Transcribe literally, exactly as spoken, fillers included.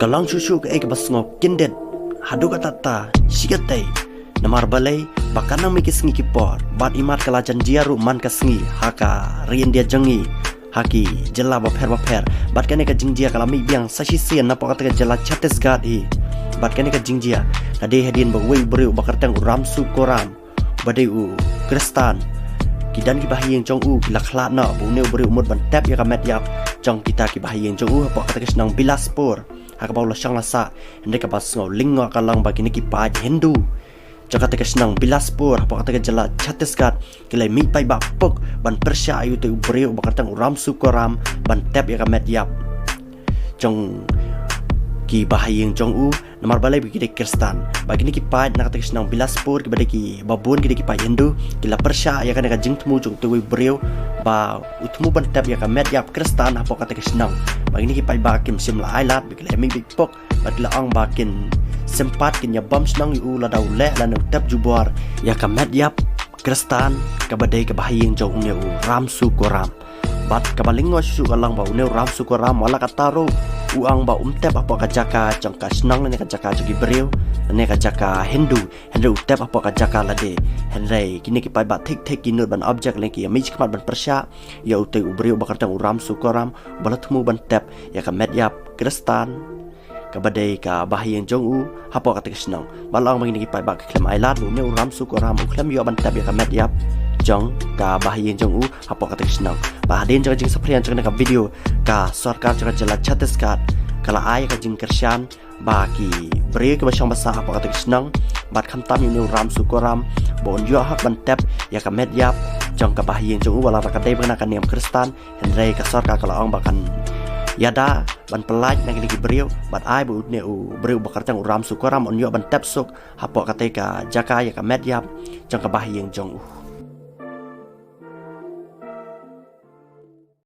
Ka long shuh shuh kaei kaba sngew kyndit haduh katta katta shi katei. Namar balei, ba ka nang mih ki sngi ki por bad imat ka la jan jia ruh man ka sngi ha ka ri India jong ngi, ha ki jylla bapher bapher. Bad kane ka jingjia ka la mih biang sa shisien napoh kata ka jylla Chhattisgarh hi. Bad kane ka jingjia ka dei hadien ba uwei u briew uba kyrteng u Ram Sukoram, uba dei u Khristan. Ki don ki bahaïing jong u ki la khlad noh ba une u briew u mut ban tep ïa ka met ïap jong kita ki bahaïing jong u hapoh kata ka shnong Bilaspur, ha kaba u la shong la sah. Hynrei kaba sngew lyngngoh ka long ba kine ki paid Hindu jong kata ka shnong Bilaspur hapoh kata ka jylla Chhattisgarh ki la mih paidbah pok ban pyrshah ïa utei u briew uba kyrteng u Ram Sukoram ban tep ïa ka met ïap jong ki bahaïing jong u. Namar balei, ba ki dei Khristan. Bad kine ki paid na kata ka shnong Bilaspur kiba dei kiba bun ki dei ki paid Hindu, ki la pyrshah ïa kane ka jingthmu jong utei u briew ba u thmu ban tep ïa ka met ïap Khristan hapoh kata ka shnong. Bad kine ki paidbah kim shym la ailad, ba ki la mih beit pok, bad ki la ong ba kin sympat, kin ïabom shnong ïa u lada u leh lane u tep jubor ïa ka met ïap Khristan kaba dei ka bahaïing jong une u Ram Sukoram. Bad kaba lyngngoh shuh shuh ka long ba une u Ram Sukoram wat la katta ruh u ong ba um tep hapoh ka jaka jong ka shnong lane ka jaka jong ki briew lane ka jaka Hindu, hynrei u tep hapoh ka jaka lade. Hynrei kine ki paidbah thik thik ki nud ban object lane ki ïa mih shakhmat ban pyrshah ïa utei u briew uba kyrteng u Ram Sukoram ba la thmu ban tep ïa ka met ïap Khristan kaba dei ka bahaïing jong u hapoh kata ka shnong. Bad la ong ba kine ki paidbah ki khlem ailad ba une u Ram Sukoram u khlem ïoh ban tep ïa ka met ïap jong ka bahaïing jong u hapoh kata ka shnong. Bad hadien jong ka jingsaphriang jong kane ka video, ka sorkar jong ka jylla Chhattisgarh ka la ai ka jingkyrshan ba ki briew kiba shong ba sah hapoh kata ka shnong, bad khamtam ïa une u Ram Sukoram, ba un ïoh hok ban tep ïa ka met ïap jong ka bahaïing jong u, wat la ka dei ba kane ka niam Khristan. Hynrei ka sorkar ka la ong ba kan ïada ban pyllait na kine ki briew bad ai ba une u briew uba kyrteng u Ram Sukoram un ïoh ban tep suk hapoh katei ka jaka ïa ka met ïap jong ka bahaïing jong u.